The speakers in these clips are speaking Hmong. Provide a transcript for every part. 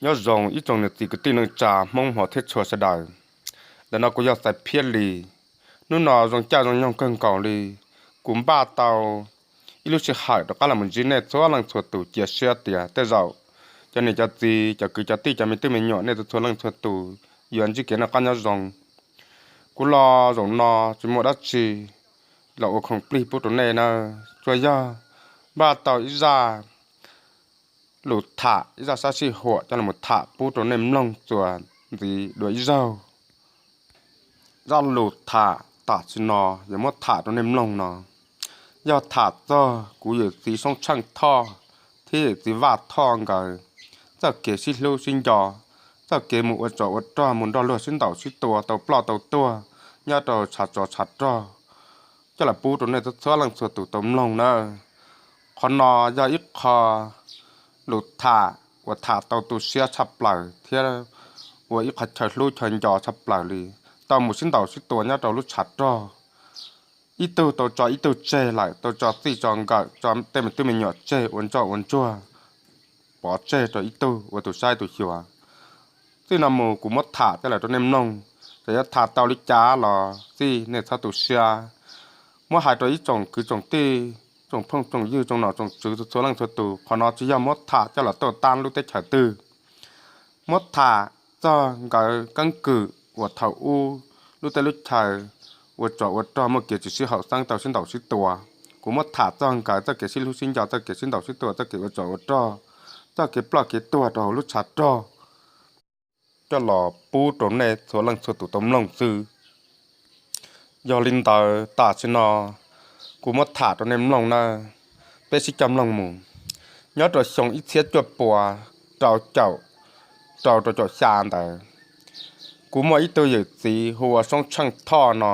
Nyob zoo ib tsoom niam txiv kwv tij neej tsa Hmoob hmov thiab tshua sawv daws. Ntawm no kuv yog Xaiv Phiab Lis. Hnub no zoo caij zoo nyoog kawg nkaus li, kuv npaj tau ib lub sij hawm rov qab los ntsib nej txhua leej txhua tus. Cia siab tias tej zaum cov niam cov txiv, cov kwv cov tij, cov me tub me nyuam, nej txhua txhua leej txhua tus yuav ntsib kev noj qab nyob zoo. Kuv los zaum no tsis muaj dab tsi los ua khoom plig pub rau nej na, tsuas yog npaj tau ib zaj lus tham, ib zaj sab sij huam coj los tham pub rau nej mloog txuas ntxiv dua ib zaug. Zaj lus tham tam sim no yuav muab tham rau nej mloog no yog tham txog kuv yawm txiv Soob Tsheej Thoj thiab yawm txiv Vaj Thoj nkawd txoj kev sib hlub sib nco, txoj kev mus ua tsov ua rog, mus nrog luag sib ntaus sib tua tau ploj tau tuag nyob rau tshav tsov tshav rog, coj los pub rau nej txhua leej txhua tus tau mloog na. Qhov no yog ib qho lus tham uas tham tau tu siab tshaj plaws thiab ua ib qhov chaw hlub chaw nco tshaj plaws li. Tau mus sib ntaus sib tua nyob rau lub tshav rog, ib tug tau tso ib tug tseg lawm, tau tso txij tso nkawm, tso tej me tub me nyuam tseg ua ntsoj ua ntsuag, pov tseg rau ib tug ua tus saib tus xyuas. Txij no mus kuv muab tham coj los rau nej mloog, txawm yuav tham tau li cas los txij nej txhob tu siab. Muab hais rau ib tsoom kwv tsoom tij, tsoom phooj tsoom ywg, tsoom nom tsoom tswv txhua leej txhua tus, qhov no tsis yog muab tham coj los tuaj tab lub teb chaws twg, muab tham txog nkawd keeb kwm uas thaum ub lub teb lub chaws ua tsov ua rog muaj kev tsis sib haum xeeb tau sib ntaus sib tua. Kuv muab tham txog nkawd txoj kev sib hlub sib nco, txoj kev sib ntaus sib tua, txoj kev ua tsov ua rog, txoj kev ploj kev tuag rau hauv lub tshav rog coj los pub rau nej txhua leej txhua tus tau mloog xwb. Yog li ntawd tam sim no kuv muab tham rau nej mloog nawb, peb sib coj mloog mus. Nyob rau xyoo ib txhiab cuaj puas rau caum rau rau caum xya ntawd, kuv muaj ib tug yawm txiv hu ua Soob Tsheej Thoj no,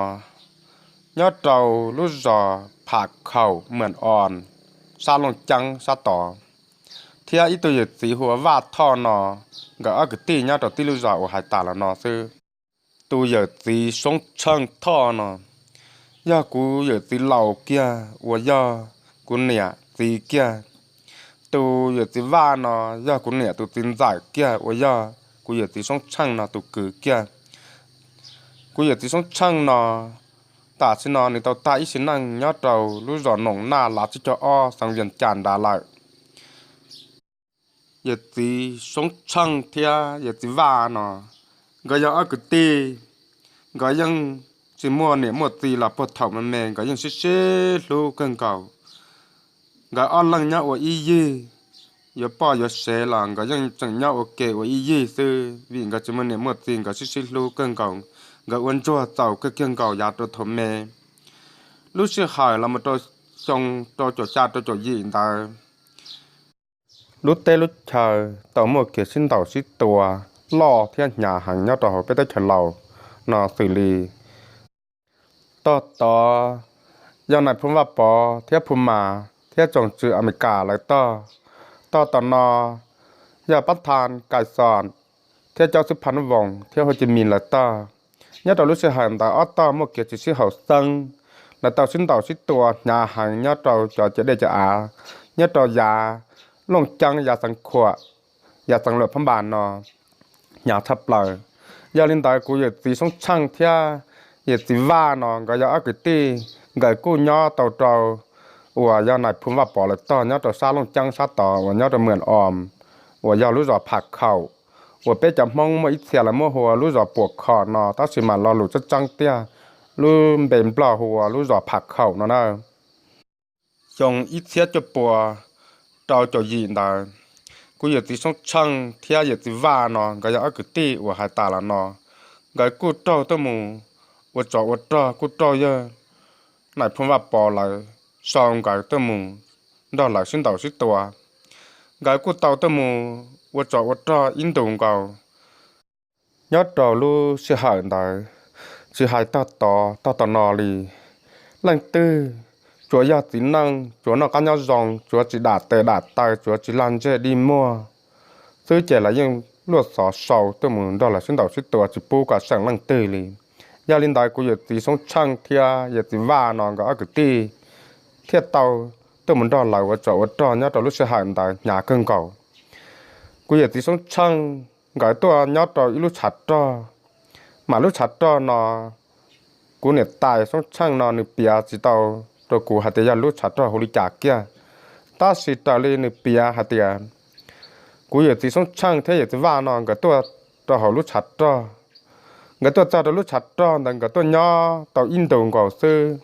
nyob rau lub zos Pham Khaum, Mws Os, sab Looj Ceeb sab tod, thiab ib tug yawm txiv hu ua Vaj Thoj no, nkawd ob kwv tij nyob rau tib lub zos uas hais tas los no xwb. Tus yawm txiv Soob Tsheej Thoj no yog kuv yawm txiv laus kiag uas yog kuv niam txiv kiag. Tus yawm txiv Vaj no yog kuv niam tus txiv ntxawm kiag uas yog kuv yawm txiv Soob Tsheej no tus kwv kiag. Kuv yawm txiv Soob Tsheej no tam sim no nws tau tag ib sim neej nyob rau lub zos Noom Naj Lav tsib caug ob xeev Vias Cas nrad lawm. Yawm txiv Soob Tsheej thiab yawm txiv Vaj no, nkawd yog ob kwv tij, nkawd yeej tsis muaj niam muaj txiv los puag thaum me me nkawd yeej sib sib hlub kawg nkaus. Nkawd ob leeg nyob ua ib yig, yuav poj yuav sev los nkawd yeej tseem nyob ua ke ua ib yig xwb, vim nkawd tsis muaj niam muaj txiv nkawd sib sib hlub kawg nkaus. Nkawd ua ntsuag txaus kawg kiag nkaus yav rau thaum me. Lub sij hawm los mus rau xyoo rau caum xya rau caum yim ntawd, lub teb lub chaw tau muaj kev sib ntaus sib tua loj thiab hnyav heev nyob rau hauv peb teb chaws Laus no xws li tog tod yog nais phoo Vaj Pov thiab phoo Mas thiab tsoom tswv Amelikas lawv tog. Tog tom no yog pab thas Kais Xos thiab cov xub pha nub voos thiab Hua Ci Mis lawv tog. Nyob rau lub sij hawm ntawd ob tog muaj kev tsis sib haum xeeb, lawv tau sib ntaus sib tua hnyav heev nyob rau cov ciam dej ciam av, nyob rau yav Looj Ceeb, yav Xeev Khuam, yav Xeev Luam Phab Npas no hnyav tshaj plaws. Yog li ntawd kuv yawm txiv Soob Tsheej thiab yawm txiv Vaj no nkawd yog ob kwv tij, nkawd kuj nyob tau rau uas yog nais phoo Vaj Pov lawv tog nyob rau sab Looj Ceeb sab tod uas nyob rau Mws Os, uas yog lub zos Pham Khaum, uas peb cov Hmoob muaj ib txhia lawv muab hu ua lub zos Puam Khom no, tab sis mas lo lus tseeb tseeb tiag lub npe Nplog hu ua lub zos Pham Khaum no na. Xyoo ib txhiab cuaj pua rau caum yim ntawd, kuv yawm txiv Soob Tsheej thiab yawm txiv Vaj no nkawd yog ob kwv tij uas hais tas los no, nkawd kuj raug tuaj mus ua tsov ua rog, kuj raug yawg nais phoo Vaj Pov lawv sau nkawd tuaj mus nrog lawv sib ntaus sib tua. Nkawd kuj tau tuaj mus ua tsov ua rog ib ntus nkaus. Nyob rau lub sij hawm ntawd, tsis hais tog tod tog tom no li, leej twg tsuas yog txiv neej tsuas noj qab nyob zoo, tsuas tsis dam tes dam taw, tsuas tsis lag ntseg dig muag xwb ces lawv yeej luaj xov sau tuaj mus nrog lawv sib ntaus sib tua tsis pub kom seem leej twg li. Yog li ntawd kuv yawm txiv Soob Tsheej thiab yawm txiv Vaj no nkawd ob kwv tij thiaj tau tuaj mus nrog lawv ua tsov ua rog nyob rau lub sij hawm ntawd hnyav kawg nkaus. Kuv yawm txiv Xoob Tsheej nkawd tuaj nyob rau ib lub tshav rog, mas lub tshav rog no kuv niam tais Xoob Tsheej no nws piav tsis tau rau kuv hais tias yog lub tshav rog hu li cas kiag. Tab sis raws li nws piav hais tias kuv yawm txiv Xoob Tsheej thiab yawm txiv Vaj no nkawd tuaj rau hauv lub tshav rog. Nkawd tuaj txog rau lub tshav rog ntawd nkawd tuaj nyob tau ib ntus nkaus xwb.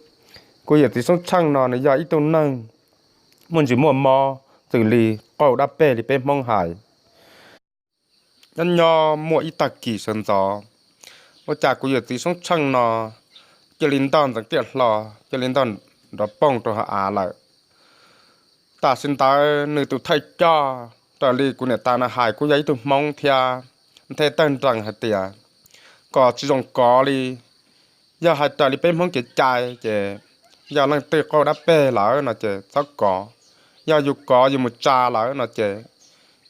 Kuv yawm txiv Xoob Tsheej no nws yog ib tug neeg muaj ntsis muaj mob xws li qauj dab peg li peb Hmoob hais. Nyob nyob muaj ib tag kis sawv ntxov, ua cas kuv yawm txiv Xoob Tsheej no cia li ntog ntxeev tiaj hlo, cia li ntog nrov poog rau hauv av lawm. Tam sim ntawd nws tus thawj coj, raws li kuv niam tais no hais kuj yog ib tug Hmoob thiab, nthe tawg nrees hais tias kom tsis zoo kov li. Yog hais raws li peb Hmoob kev cai ces yog leej twg qauj dab peg lawm no ces txhob kov. Yog yus kov yus mus tsa lawm no ces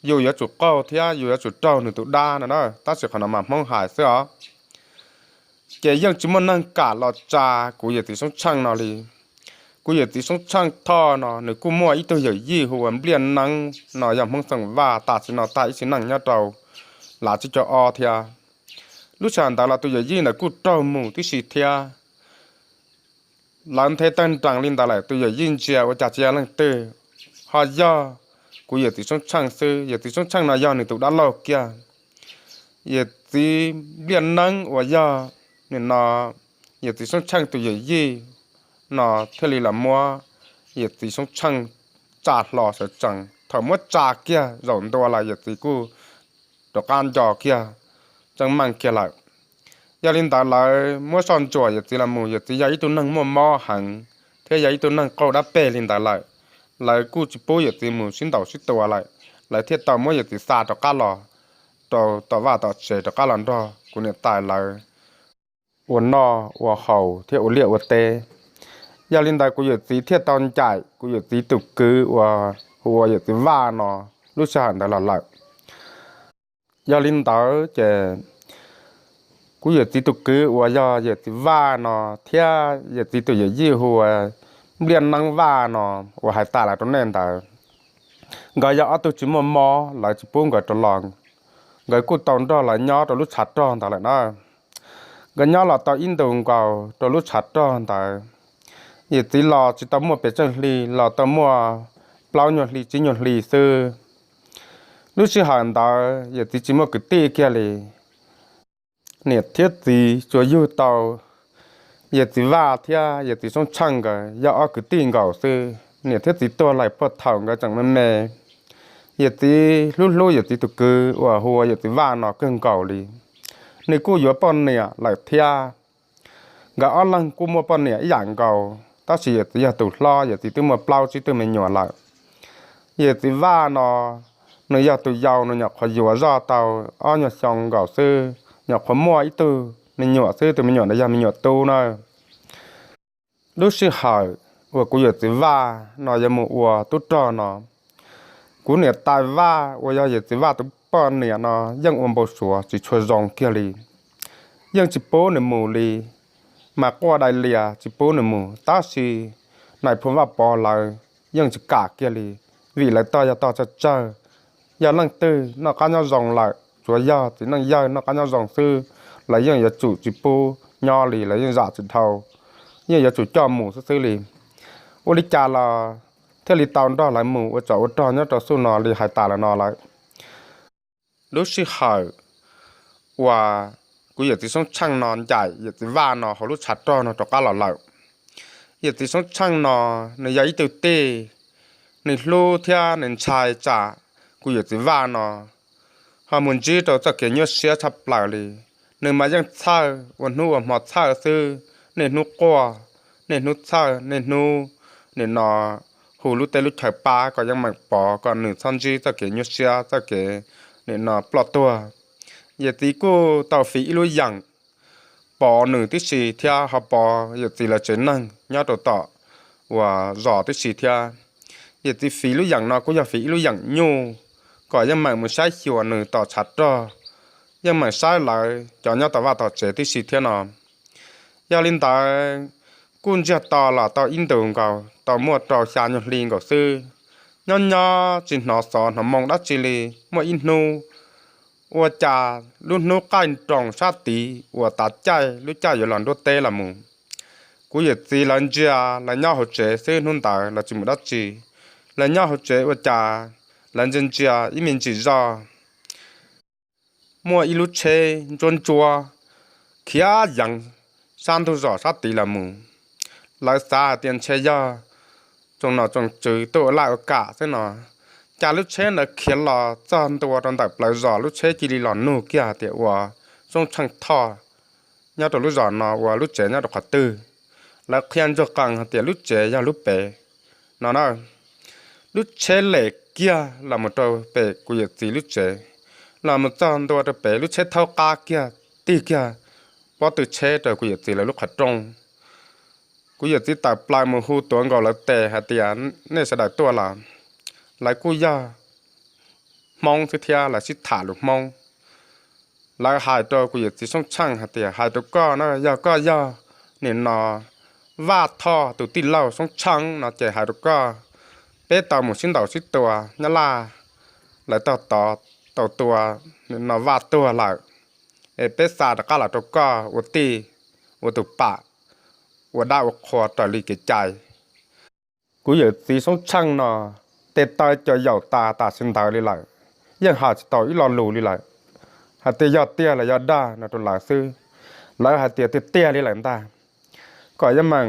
yus yuav tsum qauj thiab yus yuav tsum raug nws tus dab no na. Tab sis qhov no mas Hmoob hais xwb os. Ces yeej tsis muaj neeg kam los tsa kuv yawm txiv Xoob Tsheej no li. Kuv yawm txiv Xoob Tsheej Thoj no nws kuj muaj ib tug yawm yij hu ua Npliaj Neeb no yog Hmoob Xeem Vaj, tam sim no tag ib sim neej nyob rau lav tsib caug ob thiab. Lub sij hawm ntawd los tus yawm yij ntawd kuj raug mus tib si thiab. Lawv nthe tawg nrees li ntawd lawm tus yawm yij ntsia ua cas tsis yog leej twg, ho yog kuv yawm txiv Xoob Tsheej xwb. Yawm txiv Xoob Tsheej no yog nws tus dab laug kiag. Yawm txiv Npliaj Neeb uas yog nim no yawm txiv Xoob Tsheej tus yawm yij no thiaj li los muab yawm txiv Xoob Tsheej tsa hlo sawv tsees. Thaum muab tsa kiag zaum ntua lawm yawm txiv kuj rov qab nco kiag, tseeb meej kiag lawm. Yog li ntawd lawv muab soj ntsuam yawm txiv los mus, yawm txiv yog ib tug neeg muaj mob heev thiab yog ib tug neeg qauj dab peg li ntawd lawm, lawv kuj tsis pub yawm txiv mus sib ntaus sib tua lawm, lawv thiaj tau muab yawm txiv xa rov qab los rau tom vaj tom tsev rov qab los nrog kuv niam tais lawv ua noj ua haus thiab ua liaj ua teb. Yog li ntawd kuv yawm txiv thiaj tau ncaim kuv yawm txiv tus kwv uas hu ua yawm txiv Vaj no lub sij hawm ntawd los lawm. Yog li ntawd ces kuv yawm txiv tus kwv uas yog yawm txiv Vaj no thiab yawm txiv tus yawm yij hu ua Npliaj Neeb Vaj no uas hais tas lawm rau nej ntawd, nkawd yog ob tug tsis muaj mob, lawv tsis pub nkawd rov los. Nkawd kuj tau nrog lawv nyob rau lub tshav rog ntawd lawm na. Nkawd nyob los tau ib ntus nkaus rau lub tshav rog ntawd, yawm txiv los tsis tau muaj pes tsawg hli, los tau muaj plaub nyuag hli tsib nyuag hli xwb. Lub sij hawm ntawd yawm txiv tsis muaj kwv tij kiag li. Niam thiab txiv tsuas yug tau yawm txiv Vaj thiab yawm txiv Soob Tsheej nkawd yog ob kwv tij nkaus xwb. Niam thiab txiv tuag lawm puag thaum nkawd tseem me me. Yawm txiv hlub hlub yawm txiv tus kwv uas hu ua yawm txiv Vaj no kawg nkaus li. Nws kuj yuav poj niam lawm thiab. Nkawd ob leeg kuj muaj poj niam ib yam nkaus, tab sis yawm txiv yog tus hlob, yawm txiv twb muaj plaub tsib tug me nyuam lawm. Yawm txiv Vaj no, nws yog tus yau, nws nyuam qhuav yuav zoj tau ob nyuag xyoo nkaus xwb, nyuam qhuav muaj ib tug me nyuam xwb, tus me nyuam ntawd yog me nyuam tub na. Lub sij hawm uas kuv yawm txiv Vaj no yuav mus ua tub rog no, kuv niam tais Vaj uas yog yawm txiv Vaj tus poj niam no yeej ua npau suav tsis tshua zoo kiag li, yeej tsis pub nws mus li. Mas quaj dai lias tsis pub nws mus, tab sis nais phoo Vaj Pov lawv yeej tsis kam kiag li, vim lawv tog yog tog tsawg tsawg, yog leej twg noj qab nyob zoo lawm, tsuav yog txiv neej yawg noj qab nyob zoo xwb, lawv yeej yuav tsum tsis pub nyob li, lawv yeej zam tsis dhau, yeej yuav tsum coj mus xwb xwb li. Ua li cas los thiaj li tau nrog lawv mus ua tsov ua rog nyob rau xub no li hais tas lawm no lawm. Lub sij hawm uas kuv yawm txiv Soob Tsheej no ncaim yawm txiv Vaj no hauv lub tshav rog no rov qab los lawm. Yawm txiv Soob Tsheej no, nws yog ib tug tij, nws hlub thiab nws ntshai tsam kuv yawm txiv Vaj no ho mus ntsib rau txoj kev nyuaj siab tshaj plaws li. Nws mas yeej txhawj ua hnub ua hmo txhawj xwb, niaj hnub quaj, niaj hnub txhawj, niaj hnub nim no hu lub teb lub chaw pab kom yeej meem pov kom nws txhob ntsib txoj kev nyuaj siab txoj kev nim no ploj tuag. Yawm txiv kuj tau fiv ib lub yeem pov nws tib si thiab ho pov yawm txiv lawv tsev neeg nyob rau tom uas zos tib si thiab. Yawm txiv fiv lub yeem no kuj yog fiv ib lub yeem nyuj kom yeej meem mus saib xyuas nws tom tshav rog, yeej meem saib lawv cov nyob tom vaj tom tsev tib si thiab no. Yog li ntawd, kuj ntsiag to los tau ib ntus nkaus, tau muaj rau xya nyuag hli nkaus xwb, Nyob nyob tsis hnov xov hnov moo dab tsi li. Muaj ib hnub ua cas lub hnub qaij nroos sab tid uas tav caij lub caij yuav los nruab teb los mus, kuv yawm txiv lawv ntsia, lawv nyob hauv tsev xwb, hnub ntawd lawv tsis mus dab tsi. Lawv nyob hauv tsev ua cas lawv ntsia ntsia ib me ntsis zoj, muaj ib lub tsheb ntsuab ntsuab khiav yees sab ntug zos sab tid los mus. Lawv xav hais tias ntshe yog tsoom nom tsoom tswv tuaj ua laj ua kam xwb no. Cas lub tsheb ntawd khiav los txog ntua rau ntawm plawv zos, lub tsheb cia li los nug kiag tias ua Soob Tsheej Thoj nyob rau lub zos no ua lub tsev nyob rau qhov twg. Lawv qhia ntsuag qees hais tias lub tsev yog lub pem no na. Lub tsheb lem kiag los mus rau pem kuv yawm txiv lub tsev, los mus txog ntua rau pem, lub tsheb thaub qab kiag tig kiag pob tw tsheb rau kuv yawm txiv lawv lub qhov rooj. Kuv yawm txiv tawm plaws mus hu tuav nkaus lawv tes hais tias nej sawv daws tuaj los? Lawv kuj yog Hmoob xwb thiab lawv sib tham lus Hmoob. Lawv hais rau kuv yawm txiv Soob Tsheej hais tias hais rau koj na, yog koj yog nim no Vaj Thoj tus tij laug Soob Tsheej no ces hais rau koj, peb tau mus sib ntaus sib tua Nyab Laj, lawv tau tod tau tua nim no Vaj tuag lawm, es peb xa rov qab los rau koj ua tij ua tus pam, ua dab ua qhua raws li kev cai. Kuv yawm txiv Soob Tsheej no tes taw cuag yaum tas tam sim ntawd li lawm, yeej hais tsis tau ib lo lus li lawm, hais tias yog tiag los yog dag no rau lawv xwb. Lawv hais tias tiag tiag li lawm ntag, kom yuav meem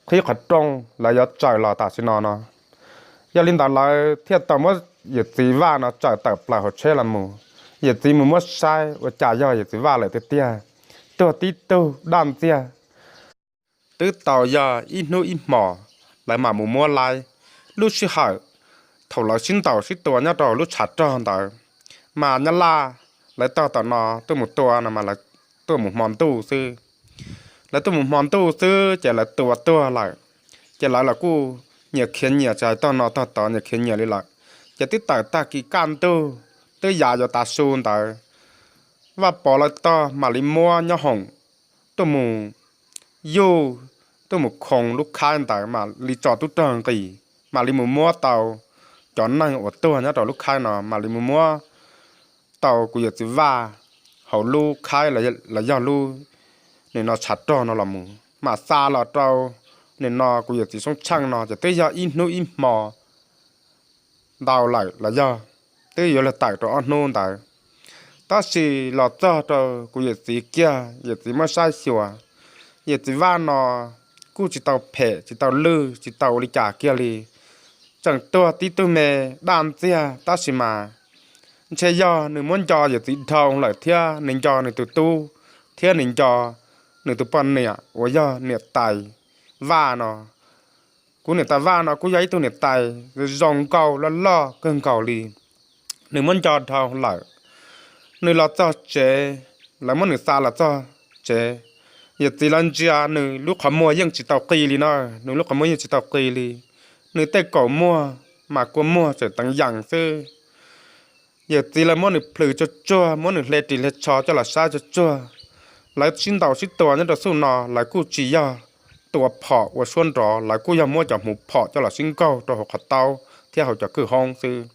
qhib qhov rooj lawv yuav tsaws los tam sim no no. Yog li ntawd lawv thiaj tau muab yawm txiv Vaj no tsaws tawm plaws hauv tsheb los mus. Yawm txiv mus muab saib ua cas yog yawm txiv Vaj lawm tiag tiag, tuag tib tug daj ntxiag. Twb tau yog ib hnub ib hmos lawv mam mus muab laib. Lub sij hawm thaum lawv sib ntaus sib tua nyob rau lub tshav rog ntawd, mas Nyab Laj lawv tog tom no tuaj mus tua no mas lawv tuaj mus hmo ntuj xwb. Lawv tuaj mus hmo ntuj xwb ces lawv tua tuag lawm, ces lawv los kuj nyias khiav nyias, tsis hais tog no tog tod, nyias khiav nyias li lawm. Ces twb tawm tag kis kaj ntug, twb yav yuav tav su ntawd, Vaj Pov lawv tog mam li muab nyob hoom tuaj mus yuj, tuaj mus khoov lub khaib ntawd mam li tso tub rog nqis, mam li mus muab tau cov neeg uas tuag nyob rau lub khaib no, mam li mus muab tau kuv yawm txiv Vaj hauv lub khaib los yog lub nim no tshav rog no los mus, mam xa los rau nim no kuv yawm txiv Soob Tsheej no ces twb yog ib hnub ib hmo ntau lawm los yog twb yuav luag tawm rau ob hnub ntawd. Tab sis los txog rau kuv yawm txiv kiag, yawm txiv muab saib xyuas, yawm txiv Vaj no kuj tsis tau phem, tsis tau lwj, tsis tau ua li cas kiag li, tseem tuag tib tug me daj ntxiag, tab sis mas ntshe yog nws muab nco yawm txiv dhau lawm thiab nws nco nws tus tub, thiab nws nco nws tus poj niam uas yog niam tais Vaj no. Kuv niam tais Vaj no kuj yog ib tug niam tais zoo nkauj loj loj kawg nkaus li. Nws muab nco dhau lawm, nws los txog tsev, lawv muab nws xa los txog tsev, yawm txiv lawv ntsia nws lub qhov muag yeej tsis tau qi li na, nws lub qhov muag yeej tsis tau qi li. Nws tej kaum muag mas kua muag tseem teev yees xwb. Yawm txiv lawv muab nws plhws tsuag tsuag, muab nws hle ris hle tsho coj los saib tsuag tsuag. Lawv sib ntaus sib tua nyob rau xub no, lawv kuj tsis yog tua phom ua suab nrov, lawv kuj yog muab cov hmuv phom coj los sib nkaug rau hauv qhov taub thiab hauv cov kwj hoob xwb.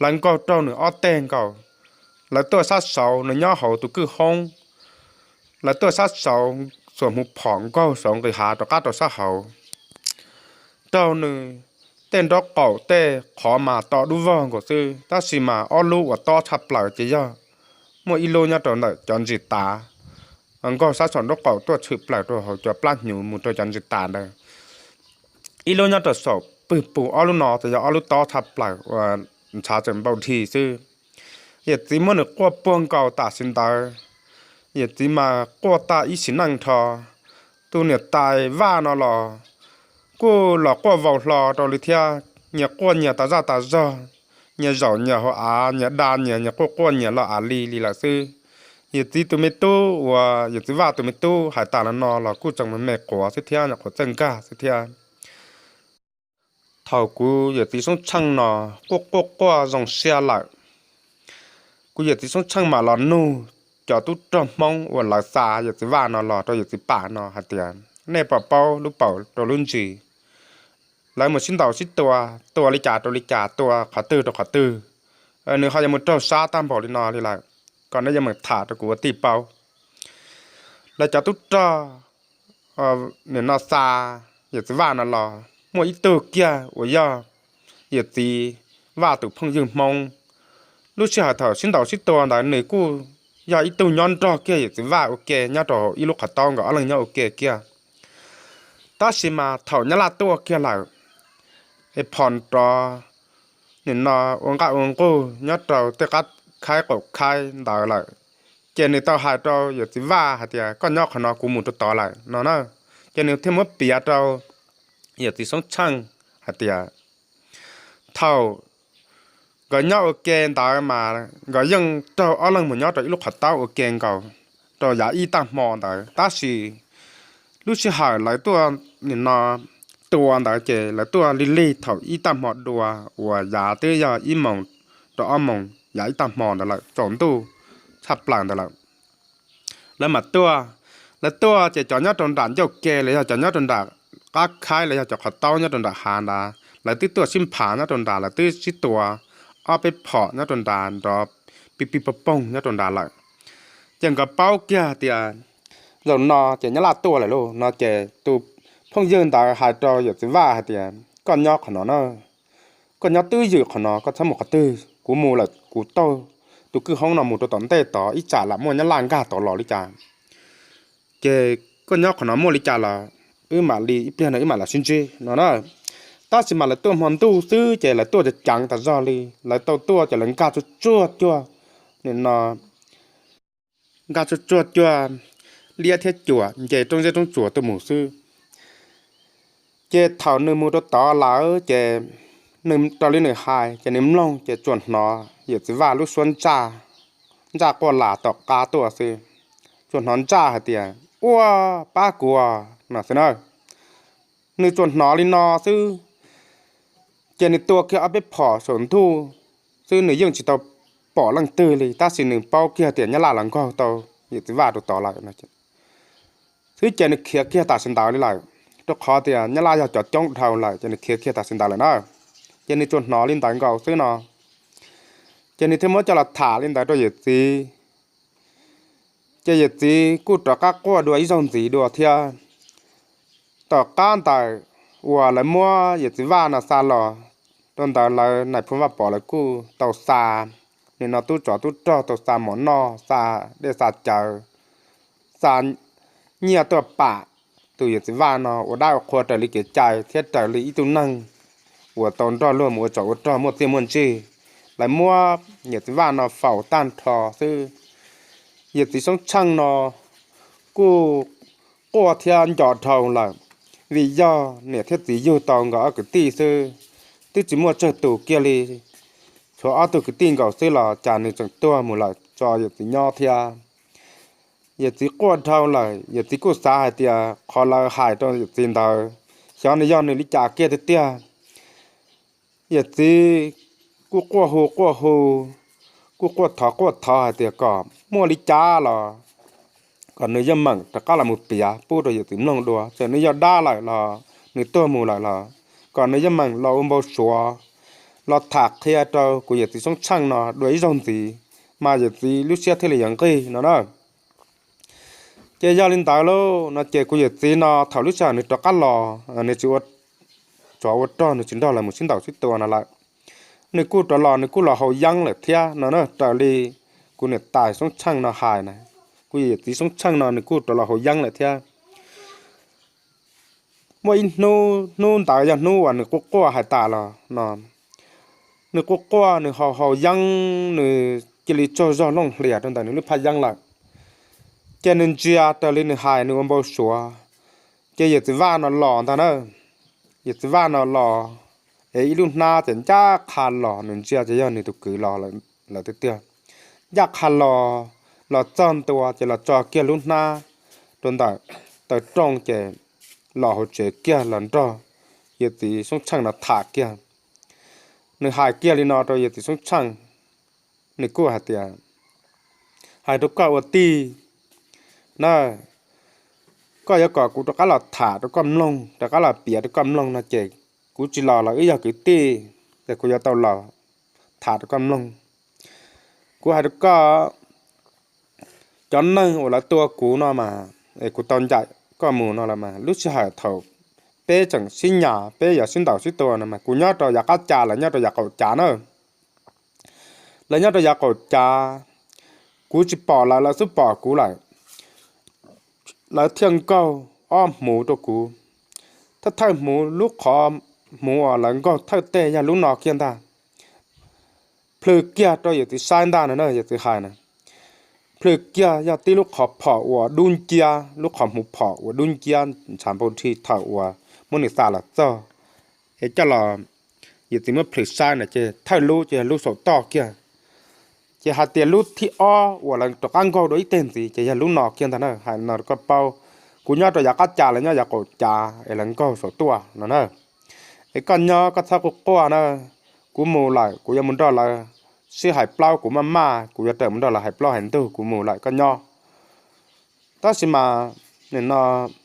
Lawv nkaug raug nws ob teg nkaus. Lawv tuaj sab saud, nws nyob hauv tus kwj hoob, lawv tuaj sab saud, xuas hmuv phom nkaug saud nqis hav rov qab rau sab hauv, raug nws tej nraub qaum tej qhov mas to dub vog nkaus xwb, tab sis mas ob lub uas tob tshaj plaws ces yog muaj ib lub nyob rau ntawm cov ntsis tav, nkaug sab saum nraub qaum tuaj tshwm plaws rau hauv cov plab hnyuv mus rau cov ntsis tav ntawd. Ib lub nyob rau saum pwg pus, ob lub no ces yog ob lub tob tshaj plaws uas ntshav tseem npau dhi xwb. Yawm txiv muab nws quaj puag nkaus tam sim ntawd, yawm txiv mas quaj tag ib sim neej nrho. Tus niam tais Vaj no los kuj los quaj vau hlo rau li thiab, nyias quaj nyias tas zaj tas zog, nyias zaum nyias hauv av, nyias da nyias, nyias quaj quaj nyias los av li li lawm xwb. Yawm txiv tus me tub uas yawm txiv Vaj tus me tub hais tas los no los kuj tseem me me quav xwb thiab, nyuam qhuav txawj nkag xwb thiab. Thaum kuv yawm txiv Soob Tsheej no quaj quaj quaj zoo siab lawm, kuv yawm txiv Soob Tsheej mam los nug cov tub rog Hmoob uas lawv xa yawm txiv Vaj no los rau yawm txiv Pam no hais tias, nej puas paub lub paum rau lub ntsis? lawv mus sib ntaus sib tua, tua li cas rau li cas, tua qhov twg rau qhov twg. Nws ho yuav mus raug sab tag npaum li no li lawm, kom nej yuav meem tham rau kuv ua tij paub. Lawv cov tub rog nim no xa yawm txiv Vaj no los muaj ib tug kiag uas yog yawm txiv Vaj tus phooj ywg Hmoob. Lub sij hawm thaum sib ntaus sib tua ntawd nws kuj yog ib tug nyob nrog kiag yawm txiv Vaj ua ke nyob rau ib lub qhov taub, nkawd ob leeg nyob ua ke kiag. Tab sis mas thaum Nyab Laj tuaj kiag lawm, es phom rov nim no ua nqaj ua nqug nyob rau tej qab khaib qaum khaib ntawd lawm, ces nws tau hais rau yawm txiv Vaj hais tias, koj nyob qhov no, kuv mus rau tod lawm no na. Ces nws thiaj muab piav rau yawm txiv Xoob Tsheej hais tias, thaum nkawd nyob ua ke ntawd mas nkawd yeej raug ob leeg mus nyob rau ib lub qhov taub ua ke nkaus rau yav ib tag hmo ntawd, tab sis lub sij hawm lawv tuaj nim no tua ntawd ces lawv tuaj lig lig thaum ib tag hmo dua uas yav twb yog ib moos rau ob moos yav ib tag hmo ntawd lawm, tsaus ntuj tshaj plaws ntawd lawm. Lawv mam tuaj, lawv tuaj ces cov nyob rau nram ncauj ke los yog cov nyob rau nram qab khaib los yog cov qhov taub nyob rau nram hav ntawd lawv twb tuaj sib nphav nyob rau nrad, lawv twb sib tua ob peb phom nyob rau nrad nrov pig pig poog poog nyob rau nrad lawm. Ces nkawd paub kiag tias zaum no ces Nyab Laj tuaj lawm lauj no ces tus phooj ywg ntawd hais rau yawm txiv Vaj hais tias, koj nyob qhov no na, koj nyob twj ywm qhov no, koj txhob mus qhov twg, kuv mus lawm kuv taug tus kwj hoob no mus rau tom ntej tod ib tsam lam muaj Nyab Laj nkag tod los li cas, ces koj nyob qhov no muaj li cas los wb mam li ib pliag no wb mam los sib ntsib no na. Tab sis mas lawv tuaj hmo ntuj xwb ces lawv tuaj ceev ceev tas zog li, lawv tau tuaj ces lawv nkag tsuag tsuag cuag, nim no nkag tsuag tsuag cuag liab thiab cuam nce roob zeb roob tsuas tuaj mus xwb. Ces thaum nws mus rau tod lawm ces nws raws li nws hais ces nws mloog ces tsuas hnov yawm txiv Vaj lub suab ntsaj, ntsaj quaj las tom qab tuaj xwb. Tsuas hnov ntsaj hais tias, ua, pab kuv no xwb na. Nws tsuas hnov li no xwb, ces nws tua kiag ob peb phom saum ntuj xwb, nws yeej tsis tau pom leej twg li, tab sis nws paub kiag tias Nyab Laj los nkaug tau yawm txiv Vaj rau tod lawm xwb ces nws khiav kiag tam sim ntawd li lawm, rau qhov tias Nyab Laj yog cov coob dhau lawm ces nws khiav kiag tam sim ntawd lawm na. Ces nws tsuas hnov li ntawd nkaus xwb no, ces nws thiaj muab coj los tham li ntawd rau yawm txiv. Ces yawm txiv kuj rov qab quaj dua ib zaug ntxiv dua thiab. Tom qab ntawm uas lawv muab yawm txiv Vaj no xa los rau ntawd, lawv nais phoo Vaj Pov lawv kuj tau xa, nim no tub tsov tub rog tau xa mov noj, xa dej xa cawv, xa nyiaj tuaj pam tus yawm txiv Vaj no ua dab ua qhua raws li kev cai thiab raws li ib tug neeg uas tau nrog luag mus ua tsov ua rog muaj txiaj muaj ntsig. Lawv muab yawm txiv Vaj no faus tag nrho xwb. Yawm txiv Xoob Tsheej no kuj quaj thiab nco dhau lawm, vim yog niam thiab txiv yug tau nkawd ob kwv tij xwb, twb tsis muaj tsawg tus kiag li, tshuav ob tug kwv tij nkaus xwb los cas nws tseem tuag mus lawm tso yawm txiv nyob thiab. Yawm txiv quaj dhau lawm, yawm txiv kuj xav hais tias qhov lawv hais rau yawm txiv ntawd, xyov nws yog nws li cas kiag tiag tiag. Yawm txiv kuj quaj hu quaj hu, kuj quaj thov quaj thov hais tias kom muaj li cas los kom nws yeej meem rov qab los mus piav pub rau yawm txiv mloog dua, txawm nws yog dab lawm los nws tuag mus lawm los kom nws yeej meem los ua npau suav, los tham qhia rau kuv yawm txiv Xoob Tsheej no dua ib zaug ntxiv, mas yawm txiv lub siab thiaj li yuav nqig no na. Ces yog li ntawd lauj no ces kuv yawm txiv no thaum lub sij hawm nws rov qab los, nws tsis ua tsov ua rog, nws tsis nrog lawv mus sib ntaus sib tua no lawm. Nws kuj rov los, nws kuj los haus yeeb lawm thiab no na, raws li kuv niam tais Xoob Tsheej no hais na. Kuv yawm txiv Xoob Tsheej no nws kuj rov los haus yeeb lawm thiab. Muaj ib hnub, hnub ntawd yog hnub uas nws quaj quaj hais tas los no, nws quaj quaj nws haus haus yeeb, nws cia li tsaug zog looj hlias rau ntawm nws lub phaj yeeb lawm. Ces nws ntsia raws li nws hais nws ua npau suav, ces yawm txiv Vaj no los ntag na. Yawm txiv Vaj no los es ib lub hnab ces ncaj qha los, nws ntsia ces yog nws tus kwv los lawm tiag tiag. Ncaj qha los, los txog ntua ces los tso kiag lub hnab rau ntawm taw rooj ces los hauv tsev kiag los nrog yawm txiv Xoob Tsheej no tham kiag. Nws hais kiag li no rau yawm txiv Xoob Tsheej, nws kuj hais tias, hais rau koj ua tij na, koj yuav kom kuv rov qab los tham rau koj mloog, rov qab los piav rau koj mloog no ces kuv tsis los lawm, wb yog kwv tij, ces kuv yuav tau los tham rau koj mloog. Kuv hais rau koj, cov neeg uas lawv tua kuv no mas, es kuv tau ncaim koj mus no los mas, lub sij hawm thaum peb tseem sib nyas, peb yuav sib ntaus sib tua no mas, kuv nyob rau yav qab cas, lawv nyob rau yav qaum cas na. Lawv nyob rau yav qaum cas, kuv tsis pom lawv, lawv xub pom kuv lawm. Lawv thiaj nkaug ob hmuv rau kuv. Thawj thawj hmuv, lub qhov hmuv uas lawv nkaug thawj teg yog lub no kiag ntag. Plhws kiag rau yawm txiv saib ntag no na, yawm txiv hais na. Plhws kiag yog tib lub qhov phom uas dub nciab, lub qhov hmuv phom uas dub nciab ntshav npau dhi thaum uas muab nws xa los txog. Es coj los, yawm txiv muab plhws saib na ces thawj lub ces yog lub saum toj kiag. Ces hais tias lub thib ob uas lawv rov qab nkaug dua ib teg ntxiv ces yog lub no kiag ntag na, hais no rau koj paub. Kuv nyob rau yav qab cas, lawv nyob yav qaum cas es lawv nkaug saum tuaj no na. Es koj nyob koj txhob quaj quaj na. Kuv mus lawm, kuv yuav mus nrog lawv sib hais plaub, kuv maj maj kuv yuav raws mus nrog lawv hais plaub hais ntug, kuv mus lawm koj nyob. Tab sis mas nim no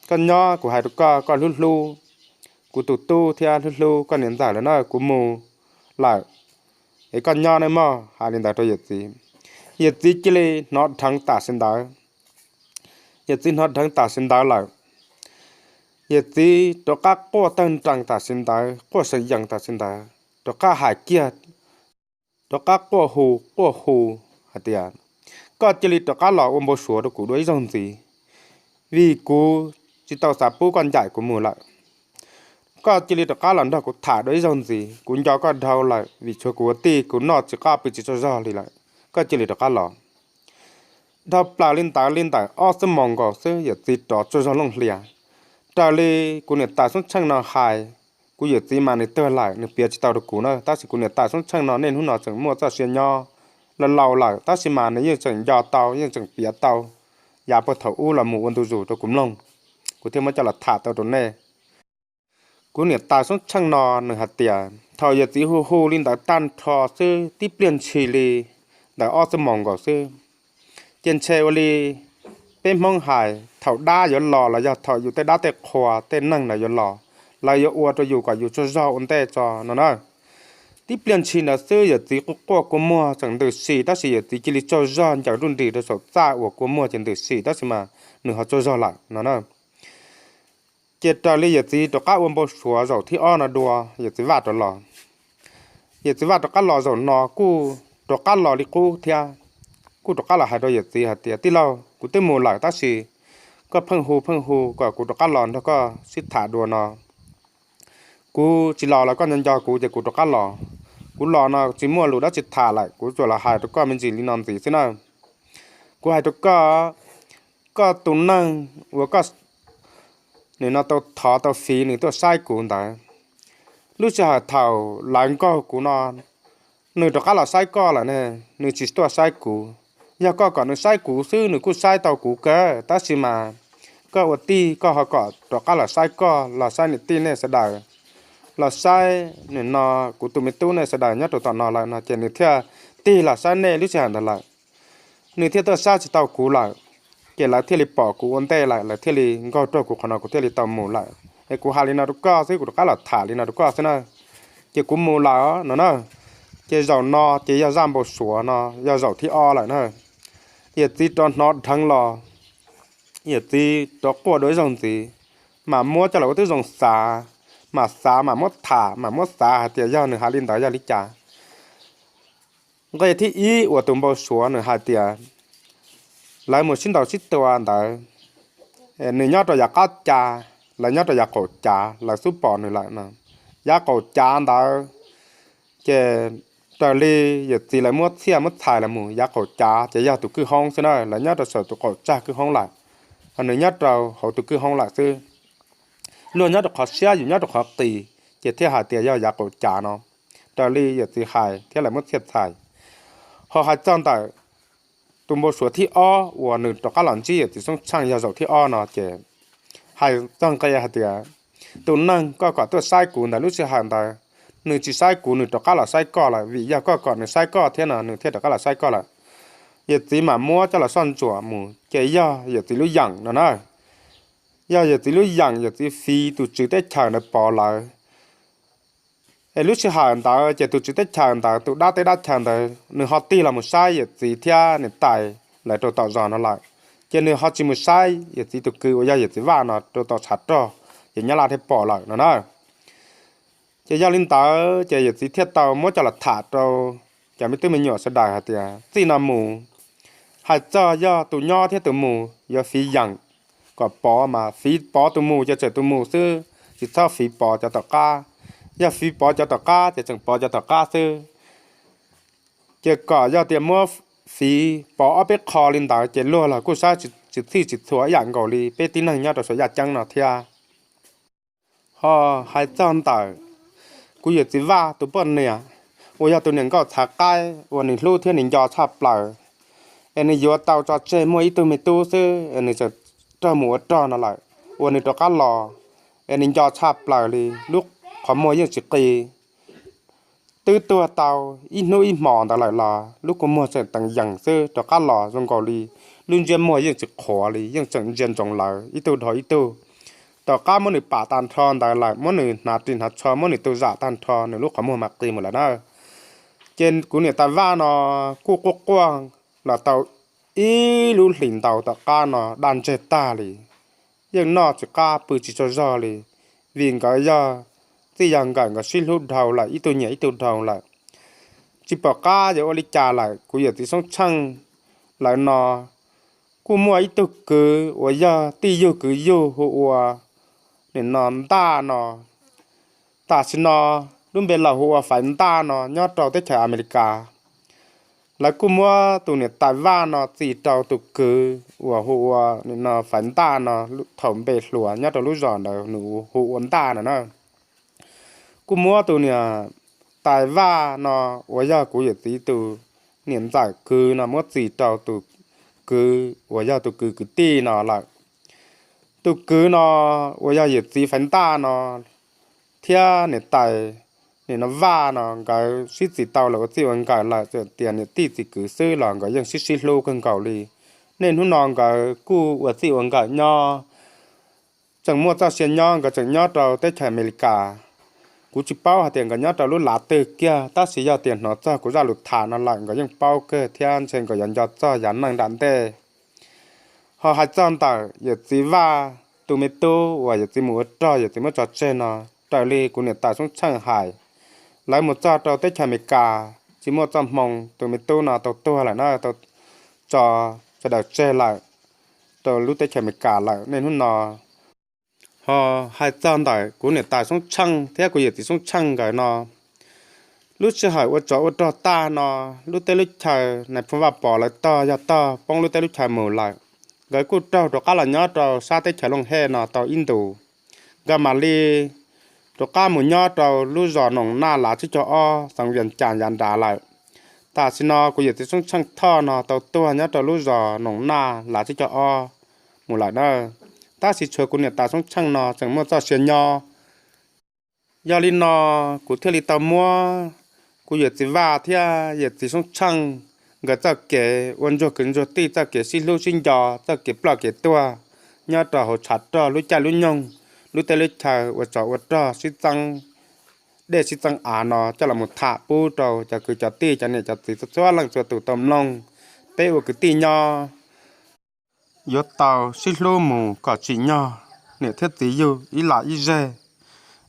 koj nyob, kuv hais rau koj, koj hlub hlub kuv tus tub thiab hlub hlub koj niam ntxawm lawm na, kuv mus lawm, es koj nyob nawb mog. Hais li ntawd rau yawm txiv, yawm txiv cia li hnov dheev tam sim ntawd. Yawm txiv hnov dheev tam sim ntawd lawm, yawm txiv rov qab quaj tawg nrees tam sim ntawd, quaj seev yees tam sim ntawd, rov qab hais kiag, rov qab quaj hu quaj hu hais tias, koj cia li rov qab los ua npau suav rau kuv dua ib zaug ntxiv, vim kuv tsis tau xav pub koj ncaim kuv mus lawm. Koj cia li rov qab los nrog kuv tham dua ib zaug ntxiv, kuv nco koj dhau lawm, vim tshuav kuv ua tij kuv noj tsis qab pw tsis tsaug zog li lawm. Koj cia li rov qab los. Dhau plaws li ntawd li ntawm ob xuab moos nkaus xwb, yawm txiv rov tsaug zog looj hlias. Raws li kuv niam tais Xoob Tsheej no hais, kuv yawm txiv mas nws tuag lawm, nws piav tsis tau rau kuv na, tab sis kuv niam tais Xoob Tsheej no niaj hnub no tseem muaj txoj sia nyob, laus laus lawm tab sis mas nws yeej tseem nco tau, yeej tseem piav tau yav puag thaum ub los mus ua ntu zus rau kuv mloog, kuv thiaj muab coj los tham tau rau nej. Kuv niam tais Xoob Tsheej no nws hais tias thaum yawm txiv hu hu li ntawd tag nrho xwb, tib pliag ntshis li ntawm ob xuab moos nkaus xwb, ces ntshe ua li peb Hmoob hais, thaum dab yuav los los yog thaum yus tej dab tej qhua tej neeg lawv yuav los, lawv yuav ua rau yus kom yus tsaug zog ua ntej tso no na. Tib pliag ntshis ntawd xwb yawm txiv quaj quaj kua muag tseem ntws sim, tab sis yawm txiv cia li tsaug zog ncaws nruj nris rau saum txaj uas kua muag ces ntws sim, tab sis mas nws ho tsaug zog lawm no na. Ces raws li yawm txiv rov qab ua npau suav zaum thib ob no dua, yawm txiv vaj rov los. Yawm txiv vaj rov qab los zaum no kuj rov qab los li qub thiab, kuj rov qab los hais rau yawm txiv hais tias, tij laug, kuv twb mus lawm tab sis koj pheej hu pheej hu kom kuv rov qab los nrog koj sib tham dua no. Kuv tsis los los koj nco nco kuv ces kuv rov qab los. Kuv los no tsis muaj lus dab tsi tham lawm, kuv tsuas los hais rau koj me ntsis li no ntxiv xwb na. Kuv hais rau koj, koj tus neeg uas koj nim no tau thov tau fiv nws tuaj saib kuv ntawd, lub sij hawm thaum lawv nkaug kuv no, nws rov qab los saib koj lawm ne, nws tsis tuaj saib kuv. Yog koj kom nws saib kuv xwb nws kuj saib tau kuv kawg, tab sis mas koj ua tij koj ho kom rov qab los saib koj, los saib niam tij nej sawv daws, los saib nim no kuv tus me tub nej sawv daws nyob rau tom no lawm no ces nws thiaj tig los saib nej lub sij hawm ntawd lawm. Nws thiaj tuaj saib tsis tau kuv lawm, ces lawv thiaj li pom kuv ua ntej lawm, lawv thiaj li nkaug rau kuv qhov no kuv thiaj li tau mus lawm. Es kuv hais li no rau koj xwb, kuv rov qab los tham li no rau koj xwb na. Ces kuv mus lawm no na. Ces zaum no ces yog zaj npau suav no yog zaum thib ob lawm na. Yawm txiv rov hnov dheev los, yawm txiv rov quaj dua ib zaug ntxiv, mam muab coj los ua tib zoo xav, mam xav mam muab tham mam muab xav hais tias yog nws hais li ntawd yog li cas. Nqe thib ib uas tus npau suav nws hais tias lawv mus sib ntaus sib tua ntawd, nws nyob rau yav qab cas, lawv nyob rau yav qaum cav, lawv xub pom nws lawm no. Yav qaum cav ntawd ces raws li yawm txiv lawv muab txhiaj muab txhais los mus, yav qaum cav ces yog tus kwj hoob xwb na, lawv nyob rau saum tus qaum tsag kwj hoob lawm, nws nyob rau hauv tus kwj hoob lawm xwb. Luag nyob rau qhov siab, yus nyob rau qhov qis, ces thiaj hais tias yog yav qaum cav no, raws li yawm txiv hais thiab lawv muab txhiaj txhais. Ho hais txog ntawm tus npau suav thib ob uas nws rov qab los ntsib yawm txiv Xoob Tsheej yog zaum thib ob no ces hais txog nqe hais tias tus neeg koj kom tuaj saib kuv ntawd lub sij hawm ntawd, nws tsis saib kuv, nws rov qab los saib koj lawm, vim yog koj kom nws saib koj thiab no nws thiaj rov qab los saib koj lawm. Yawm txiv mam muab coj los soj ntsuam mus ces yog yawm txiv lub yeem no na. Yog yawm txiv lub yeem, yawm txiv fiv tus tswv teb chaws ntawd pov lawv, Es lub sij hawm ntawd ces tus tswv teb chaws ntawd, tus dab teb dab chaws ntawd, nws ho tig los mus saib yawm txiv thiab niam tais lawv rau tom zos no lawm. Ces nws ho tsis mus saib yawm txiv tus kwv uas yog yawm txiv Vaj no rau tom tshav rog, ces nyab laj thiaj pom lawm no na. Ces yog li ntawd ces yawm txiv thiaj tau muab coj los tham rau cov me tub me nyuam sawv daws hais tias txij no mus, hais txog yog tus nyob thiab tus mus yuav fiv yeem kom pov mas fiv pov tus mus ces tseem tus mus xwb, tsis txhob fiv pov cov tom qab. Yog fiv pov cov tom qab ces tseem pov cov tom qab xwb. Ces kom yog tias muab fiv pov ob peb qho li ntawd ces luag los kuj saib tsis txhij tsis txhua ib yam nkaus li peb tib neeg nyob rau saum yaj ceeb no thiab. Ho hais txog ntawm kuv yawm txiv Vaj tus poj niam uas yog tus niam nkauj txhav qaib uas nws hlub thiab nws nco tshaj plaws, es nws yuav tau tso tseg muaj ib tug me tub xwb es nws tseem raug mus ua rog no lawm, uas nws rov qab los, es nws nco tshaj plaws li, lub qhov muag yeej tsis qi. Twb tuag tau ib hnub ib hmos ntawd lawm los lub kua muag tseem teev yees xwb, rov qab los zoo nkaus li lub ntsiab muag yeej tsis qhuav li, yeej tseem ntsia ntsoov lawv ib tug dhau ib tug. Tom qab muab nws pam tag nrho ntawd lawm, muab nws hnav ris hnav tsho, muab nws tu zam tag nrho, nws lub qhov muag mam qi mus lawm na. Ces kuv niam tais Vaj no kuj quaj quaj los tau ib lub hlis ntau tom qab no daj ntseg tag li, yeej noj tsis qab pw tsis tsaug zog li, vim nkawd yog txij yog nkawm nkawd sib hlub dhau lawm, ib tug nyiam ib tug dhau lawm. Tsis pom qab yuav ua li cas lawm, kuv yawm txiv Xoob Tsheej lawv no kuj muaj ib tug kwv uas yog tij yug kwv yug hu ua nim no Ntaj no. Tam sim no lub npe laus hu ua Faiv Ntaj no nyob rau teb chaws Amelikas. Lawv kuj muab tus niam tais Vaj no txis rau tus kwv uas hu ua nim no Faiv Ntaj no, thaum npe hluas nyob rau lub zos ntawd nws hu ua Ntaj no na. Kuj muab tus niam tais Vaj no uas yog kuv yawm txiv tus niam ntxawm kwv no muab txis rau tus kwv uas yog tus kwv kwv tij no lawm. Tus kwv no uas yog yawm txiv Faiv Ntaj no thiab niam tais nim no Vaj no nkawd sib txis tau los ua txij ua nkawm lawm, txawm tias niam tij txiv kwv xwb los nkawd yeej sib sib hlub kawg nkaus li. Niaj hnub no nkawd kuj ua txij ua nkawm nyob, tseem muaj txoj sia nyob, nkawd tseem nyob rau teb chaws Amelikas. Kuv tsis paub hais tias nkawd nyob rau lub lav twg kiag, tab sis yog tias hnov txog kuv zaj lus tham no lawm nkawd yeej paub kawg thiab ntshe nkawd yuav nco txog yav neej nram ntej. Ho hais txog ntawm yawm txiv Vaj tus me tub uas yawm txiv mus ua rog yawm txiv muab tso tseg no, raws li kuv niam tais Xoob Tsheej hais, lawv mus txog rau teb chaws Amelikas tsis muaj txoj hmoo, tus me tub no tau tuag lawm na, tau tso sawv daws tseg lawm rau lub teb chaws Amelikas lawm niaj hnub no. Ho hais txog ntawm kuv niam tais Xoob Tsheej thiab kuv yawm txiv Xoob Tsheej nkawd no, lub sij hawm ua tsov ua rog tag no, lub teb lub chaw nais phoo Vaj Pov lawv tog yog tog poob lub teb lub chaw mus lawm, nkawd kuj raug rov qab los nyob rau sab teb chaws Looj Hej no tau ib ntus. Nkawd mam li rov qab mus nyob rau lub zos Noom Naj lav tsib caug ob xeev Vias Cas yav nrad lawm. Tam sim no kuv yawm txiv Xoob Tsheej Thoj no tau tuag nyob rau lub zos Noom Naj lav tsib caug ob mus lawm na. Tab sis tshuav kuv niam tais Xoob Tsheej no tseem muaj txoj sia nyob. Yog li no kuv thiaj li tau muab kuv yawm txiv Vaj thiab yawm txiv Xoob Tsheej nkawd txoj kev ua ntsuag kwv ntsuag tij, txoj kev sib hlub sib nco, txoj kev ploj kev tuag nyob rau hauv tshav rog lub caij lub nyoog, lub teb lub chaw ua tsov ua rog sib txeeb dej sib txeeb av no coj los mus tham pub rau cov kwv cov tij cov niam cov txiv txhua leej txhua tus tau mloog. Peb ua kwv tij nyob yuav tau sib hlub mus kom tsim nyog niam thiab txiv yug ib lam ib zeg.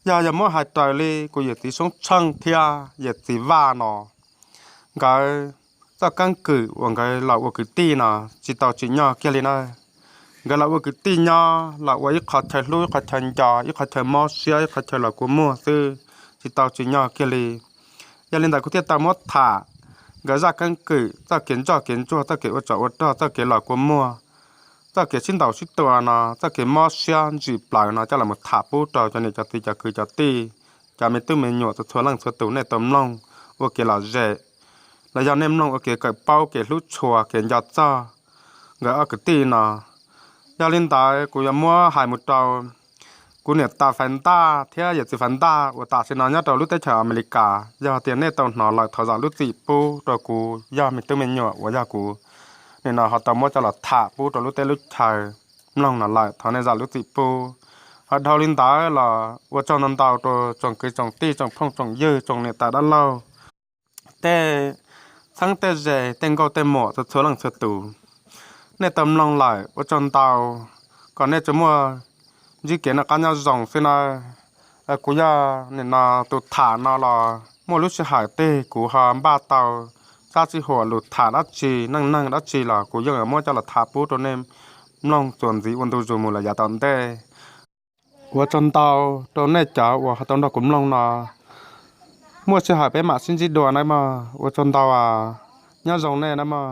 Yog yog muab hais raws li kuv yawm txiv Xoob Tsheej thiab yawm txiv Vaj no, nkawd txoj keeb kwm uas nkawd los ua kwv tij no tsis tau tsim nyog kiag li na. Nkawd los ua kwv tij nyob los ua ib qho chaw hlub, ib qho chaw nco, ib qho chaw mob siab, ib qho chaw los kua muag xwb, tsis tau tsim nyog kiag li. Yog li ntawd kuv thiaj tau muab tham nkawd zaj keeb kwm, txoj kev ntsoj kev ntsuag, txoj kev ua tsov ua rog, txoj kev los kua muag, txoj kev sib ntaus sib tua no, txoj kev mob siab ntsim plaws no coj los tham pub rau cov niam cov txiv cov kwv cov tij, cov me tub me nyuam txhua txhua leej txhua tus nej tau mloog ua kev lom zem, los yog nej mloog ua kev kawm paub, kev hlub tshua, kev nco txog nkawd ob kwv tij no. Yog li ntawd kuv yuav muab hais mus rau kuv niam tais Faiv Ntaj thiab yawm txiv Faiv Ntaj uas tam sim no nyob rau lub teb chaws Amelikas. Yog tias nej tau hnov lawm thov zam lub txim pub rau kuv, yog me tub me nyuam uas yog kuv nim no ho tau muab coj los tham pub rau lub teb lub chaw mloog no lawm, thov nej zam lub txim pub. Ho dhau li ntawd los ua tsaug ntau ntau rau tsoom kwv tsoom tij, tsoom phooj tsoom ywg, tsoom niam tais dab laug, tej txheeb tej ze, tej nkauj tej muam, txhua txhua leej txhua tus. Nej tau mloog lawm ua tsaug ntau, kom nej tsuas muaj ntsib kev noj qab nyob zoo xwb nawb. Kuv yog nim no tus tham no los muaj lub sij hawm twg kuv ho npaj tau tsab txij huam lus tham dab tsi, neej neeg dab tsi los kuv yeej muab coj los tham pub rau nej mloog txuas ntxiv ua ntu zus mus lawm yav tom ntej. Ua tsaug ntau rau nej cov uas ho tau nrog kuv mloog no. Muaj sij hawm peb mam sib ntsib dua nawb mog. Ua tsaug ntau, nyob zoo nej nawb mog.